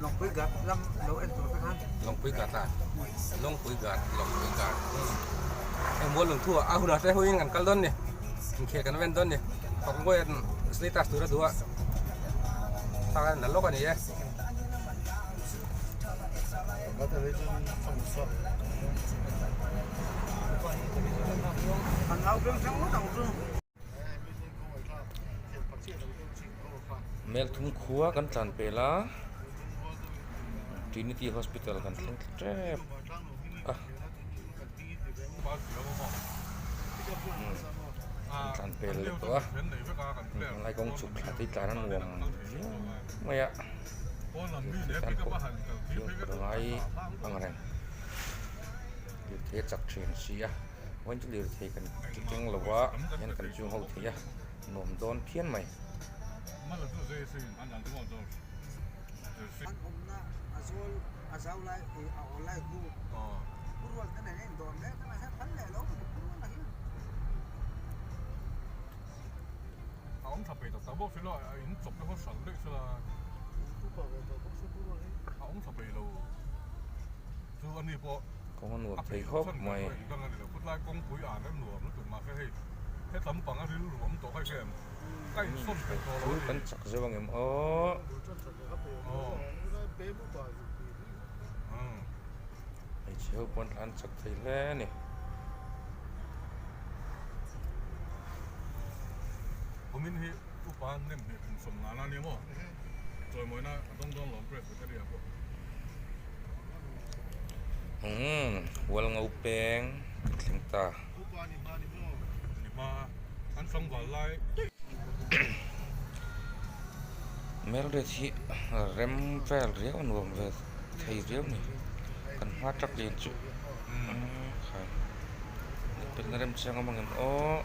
Lawngpui gat a Lawngpui gat Lawngpui gat hei mual lung thu ah a hunah te huiin kan kal dawn ni inkhel kan ven dawn ni Fakmawia'n status tur a duh a thlalak a la lawk a ni e. Melthum khua kan tlan pel a Trinity Hospital kan thleng tep a kan tlan pel leh tawh a tunlai kawng chhuk thla te hi tlan a nuam viau mai a tan pawh fimkhur a ngai ang reng lirthei a chak thin si a. Vawiin chu lirthei kan ti keng lo a hian kan chung ho thei a nuam dawn phian mai. Kawng a nuam thei khawp mai. Chu kan chak zeuh angem aw. Hmeichhe ho pawn thla an chak thei hle a ni. Umm hual ngo peng ka thleng ta. Melriat hi rem vel riau a nuam ve thei riau a ni kan hma truck lian chu khai pelna remchang awm angem aw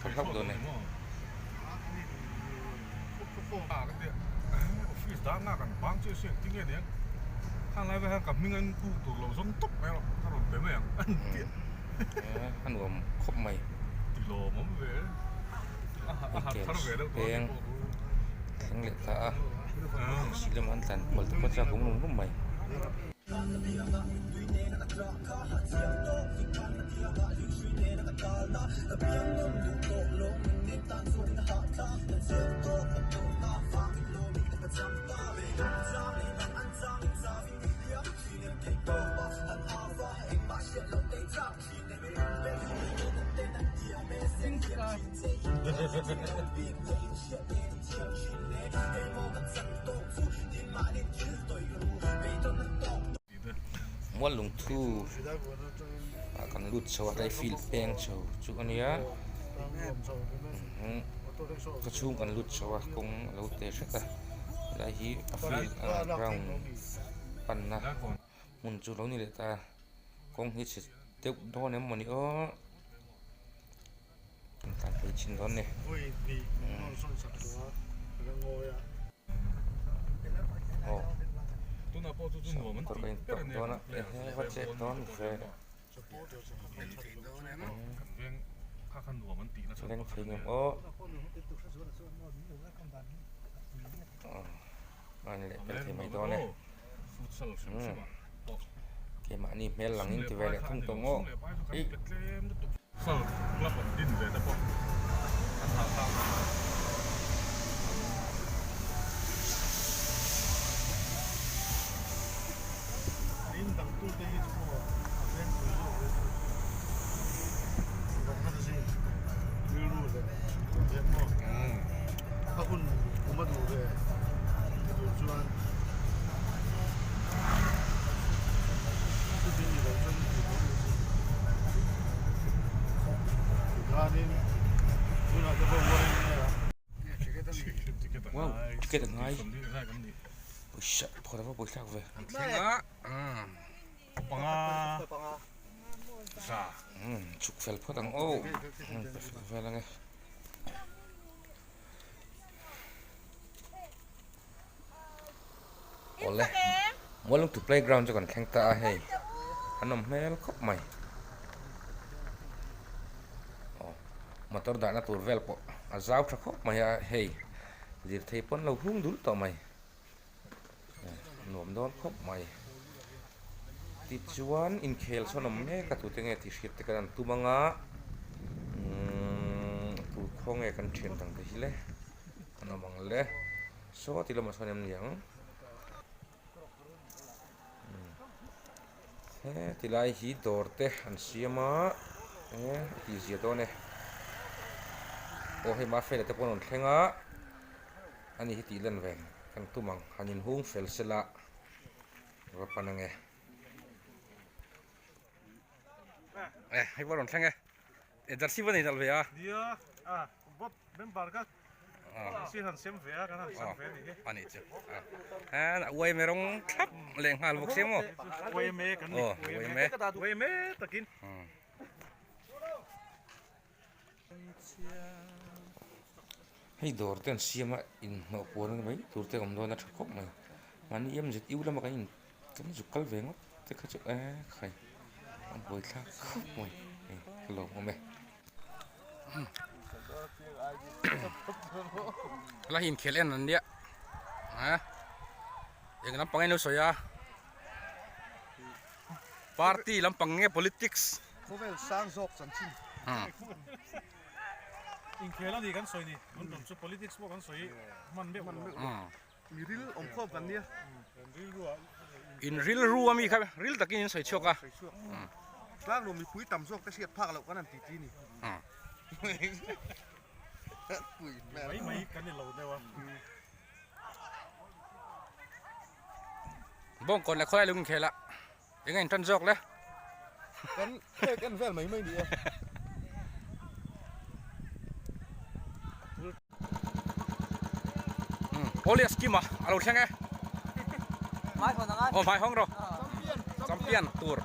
ka hlauh dawn e. A nuam khawp mai peng thleng leh ta a silem an tlan kual te pawh chuan a kawng lum lum mai. Mual lungthu ah kan lut chho a tlai field peng chho chu a nia khaw chhung kan lut chho a kawng a lo te hret a helai hi a field a ground panna hmun chu lo ni leh ta kawng hi chhe deuh dawn em mawni aw kan tlan phei chin dawn a ni. Aw motor ka in park dawn a ehe va chet dawn ve leng thei ngam aw an leh pel thei mai dawn e keimahni hmel lang in ti ve leh thung tawh maw ih. Wow ticket a ngai pawisa phawt ava pawisa thlak ve chhuk fel phawt ang aw fel vel ange. Awle Mualungtu playground chu kan thleng ta a hei a nawm hmel khawp mai aw motor dahna tur vel pawh. a zau tha khawp mai a hei lirthei pawn lo hung dul tawh mai nuam dawn khawp mai tichuan inkhel sawn awm mek a tute nge tih hriat te kan han tum anga umm tu khaw nge kan thian dang te hi le an awm ang le saw ti lamah sawn em ni ang he tilai hi dawr te an siam a e a tih zia dawn e aw hei mafela te pawh an rawn thleng a ani hi tih lan ve kan tum ang han inhung fel sela va pan ange e hei pawh a rawn thleng e e jersey va nei nalh ve a nia a member ka A nih chu a uaime rawng thlap leh nghal bawk sia maw aw uaime hei dawr te an siam a inhnawh puan mai tur te a awm dawn a tha khawp mai mahni em zet iu lama kan in kan zuk kal ve ngawt te kha chu e khai a buaithlak khawp mai hei ka lawm awm e. La hi inkhel en an nia a eng lampang in lo sawi a party lampang nge politics khawvel sang zawk chanchin inkhel a ni kan sawi ni tun tum chu politics pawh kan sawi hman meuh lo mi ril awm khawm kan nia in rilru a mi kha ril takin in sawi chhuak a tlanglo mipui tam zawk te hriat phak loh kan han ti ti ni mai mai kan ni lo deuh a bawngkawn leh khawlai lung inkhel a eng a in tan zawk le kan phek en vel mai mai ni e. Awle scheme a a lo thleng e aw hmai hawng rawh champion tur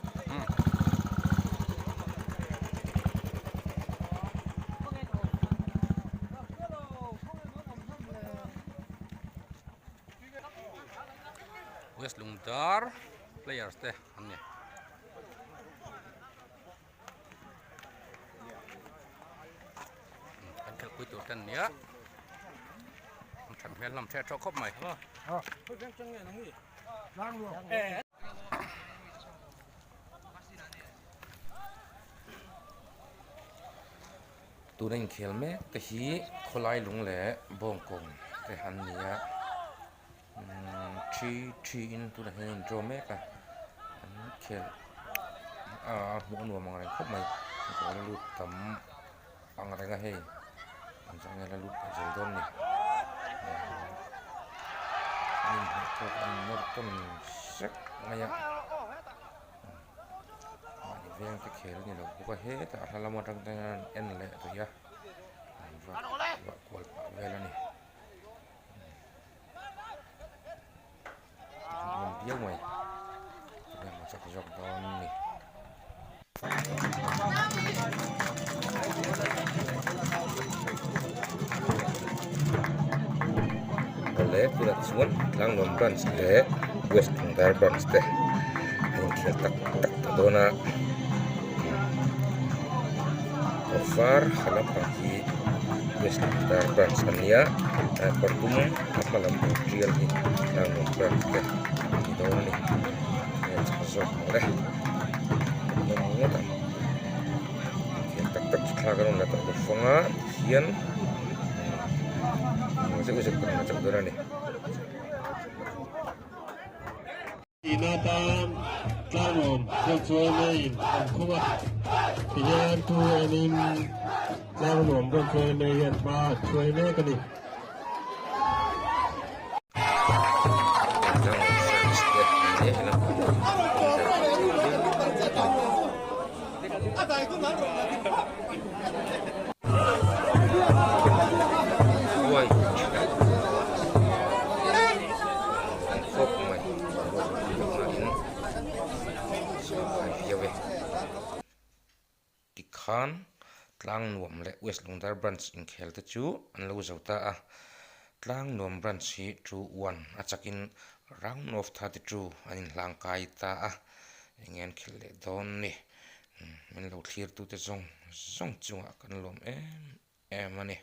West Lungdar players te an ni. Kan khelhpui tur te an ni a an that hmel hlawm thet tawh khawp mai. Tuna inkhel mek te hi khawlai lung leh bawngkawn te an ni a. Thi thi in tunah hian a in draw mek a an khelh a hmuh a nuam ang reng khawp mai goal a lut tam ang reng a hei an zawng hian a lut leh zel dawn a ni an inhmuh tawk an nawr tawn sek mai a mahni veng te khel a ni lo bawk a hetah a hla lam atang te hian an en leh rih a an vah vah kual pah vel a ni. Nuam viau mai tunah a chak zawk dawn a ni. Awle tunah chuan Tlangnuam branch leh West Bengal branch te an inkhel tak tak tawh dawn a kawr var ha lampang hi West Bengal branch an nia kawr dum a hma lam tur tial hi Tlangnuam branch te an ni dawn a ni hei a chak zawk ang le nawm ngawt ang inkhel tak tak chu thlak a rawn la tawh lo fang a tihian zeuh zeuh kan la chauh dawn a ni. Ina tan tlangawm thil chuai maiin an khung a, tihian thu enin tlangnuam rawn chuai mai hian hma an hruai mek a ni. Khawp mai in zangkhai viau e tikhan Tlangnuam leh West Lungdar branch inkhel te chu an lo zo ta a Tlangnuam branch hi 2-1 a chakin round of 32 an inhlangkai ta a enge an khelh leh dawn ni min lo thlir tute zawng zawng chungah kan lawm em em a ni.